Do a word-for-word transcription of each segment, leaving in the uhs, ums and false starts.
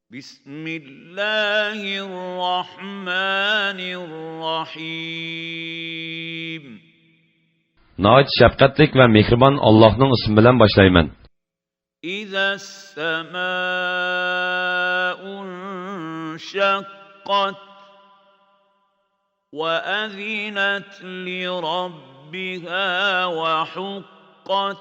بسم الله الرحمن الرحيم. ناھايىتى شەپقەتلىك ۋە مېھرىبان ئاللاھنىڭ ئىسمى بىلەن باشلايمەن. إذا السماء انشقت وأذنت لربها وحقت.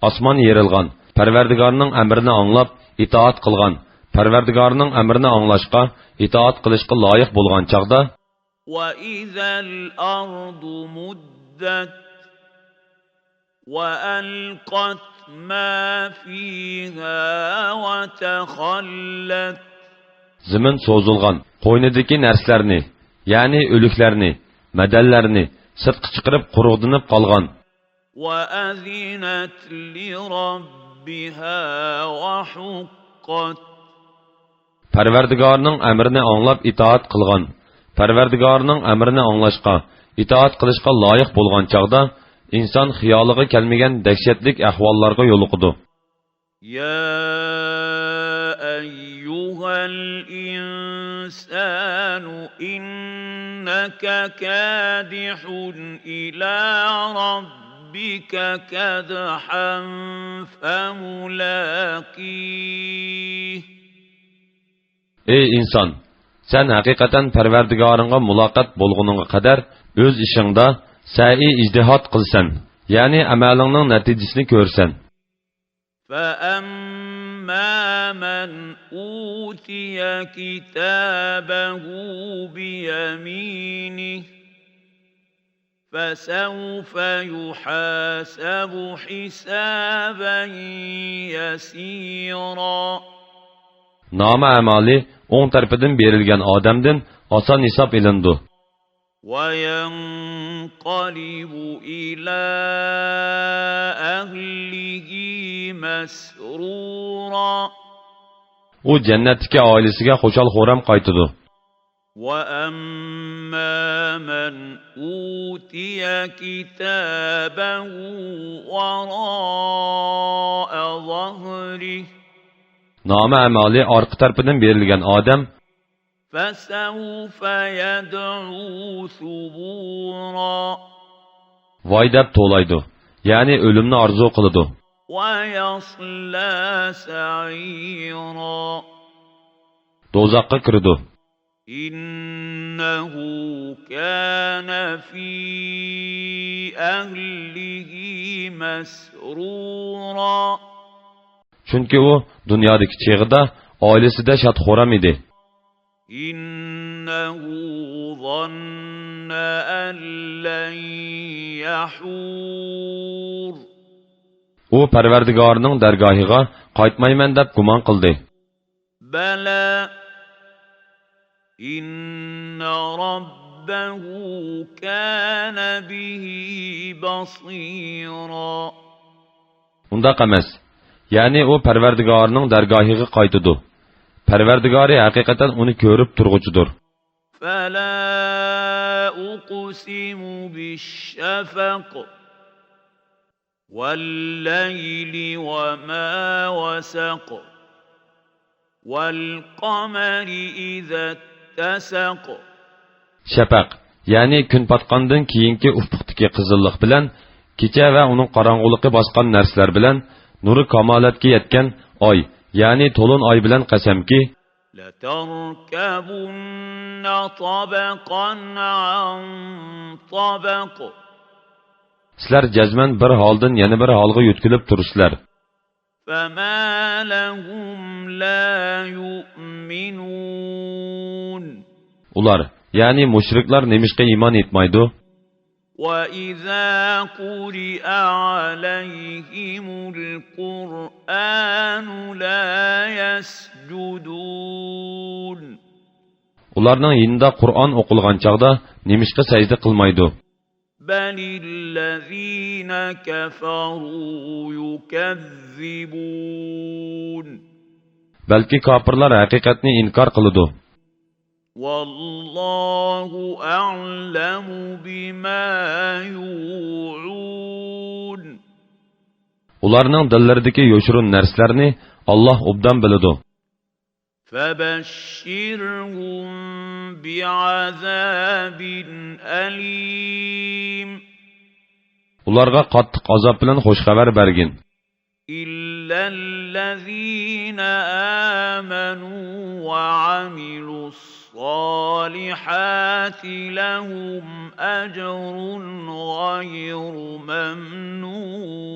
ئاسمان يېرىلغان، پەرۋەردىگارنىڭ ئەمرىنى ئاڭلاپ، ئىتائەت قىلغان، پەرۋەردىگارنىڭ ئەمرىنى ئاڭلاشقا، ئىتائەت قىلىشقا لايىق بولغان چاغدا، وإذا الأرض مدت وألقت ما فيها وتخلت. زېمىن سوزۇلغان، قوينىدىكى نەرسىلەرنى، يەنى ئۆلۈكلەرنى، مەدەنلەرنى سىرتقا چىقىرىپ قۇرۇقدىنىپ قالغان. وأذنت لربها وحقت. پەرۋەردىگارىنىڭ ئەمرىنى ئاڭلاپ ئىتائەت قىلغان، پەرۋەردىگارىنىڭ ئەمرىنى ئاڭلاشقا، ئىتائەت قىلىشقا لايىق بولغان چاغدا، ئىنسان خىيالىغا كەلمىگەن دەھشەتلىك ئەھۋاللارغا يولۇقىدۇ. يا أيها الإنسان إنك كادح إلى ربك كدحا فملاقيه. ئەي ئىنسان! سەن ھەقىقەتەن پەرۋەردىگارىڭغا مۇلاقات بولغىنىڭغا قەدەر ئۆز ئىشىڭدا سەئى ئىجتىھاد قىلىسەن، يەنى ئەمەلىڭنىڭ نەتىجىسىنى كۆرىسەن. فأما من أوتي كتابه بيمينه فسوف يحاسب حسابا يسيرا. نامە ئەمالى ئوڭ تەرىپىدىن بېرىلگەن ئادەمدىن ئاسان ھېساب ئېلىنىدۇ. وينقلب إلى أهله مسرورا. ئۇ جەننەتتىكى ئائىلىسىگە خۇشال-خۇرام قايتىدۇ. وأما من أوتي كتابه وراء ظهره. نامە ئەمالى ئارقا تەرىپىدىن بېرىلگەن ئادەم فسوف يدعو ثبورا. ۋاي دەپ توۋلايدۇ، يەنى ئۆلۈمنى ئارزۇ قىلىدۇ. ويصلى سعيرا. دوزاخقا كىرىدۇ. إنه كان في أهله مسرورا. چۈنكى ئۇ دۇنيادىكى چېغىدا ئائىلىسىدە شاد-خۇرام ئىدى. إنه ظن أن لن يحور. ئۇ پەرۋەردىگارىنىڭ دەرگاھىغا قايتمايمەن دەپ گۇمان قىلدى. بلى إن ربه كان به بصيرا. ئۇنداق ئەمەس. يەنى ئۇ پەرۋەردىگارىنىڭ دەرگاھىغا قايتىدۇ. پەرۋەردىگارى ھەقىقەتەن ئۇنى كۆرۈپ تۇرغۇچىدۇر. فلا أقسم بالشفق. والليل وما وسق. والقمر إذا اتسق. شەپەق، يەنى كۈن پاتقاندىن كېيىنكى ئۇپۇقتىكى قىزىللىق بىلەن، كېچە ۋە ئۇنىڭ قاراڭغۇلۇقى باسقان نەرسىلەر بىلەن، نۇرى كامالەتكە يەتكەن ئاي، يەنى تولۇن ئاي بىلەن قەسەمكى، لتركبن طبقا عن طبق. سىلەر جەزمەن بىر ھالدىن يەنە بىر ھالغا يۆتكىلىپ تۇرىسىلەر. فما لهم لا يؤمنون. ئۇلار، يەنى مۇشرىكلار نېمىشقا ئىمان ئېيتمايدۇ؟ وإذا قرئ عليهم القرآن لا يسجدون. ئۇلارنىڭ يېنىدا قۇرئان ئوقۇلغان چاغدا نېمىشقا سەجدە قىلمايدۇ؟ بل الذين كفروا يكذبون. بەلكى كاپىرلار ھەقىقەتنى ئىنكار قىلىدۇ. والله أعلم بما يوعون. ئۇلارنىڭ دىللىرىدىكى يوشۇرۇن نەرسىلەرنى ئاللاھ ئوبدان بىلىدۇ. فبشرهم بعذاب أليم. ئۇلارغا قاتتىق ئازاب بىلەن خۇش خەۋەر بەرگىن. إلا الذين آمنوا وعملوا الصالحات لهم أجر غير ممنون.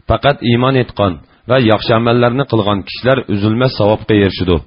پەقەت ئىمان ئېيتقان ۋە ياخشى ئەمەللەرنى قىلغان كىشىلەر ئۈزۈلمەس ساۋابقا ئېرىشىدۇ.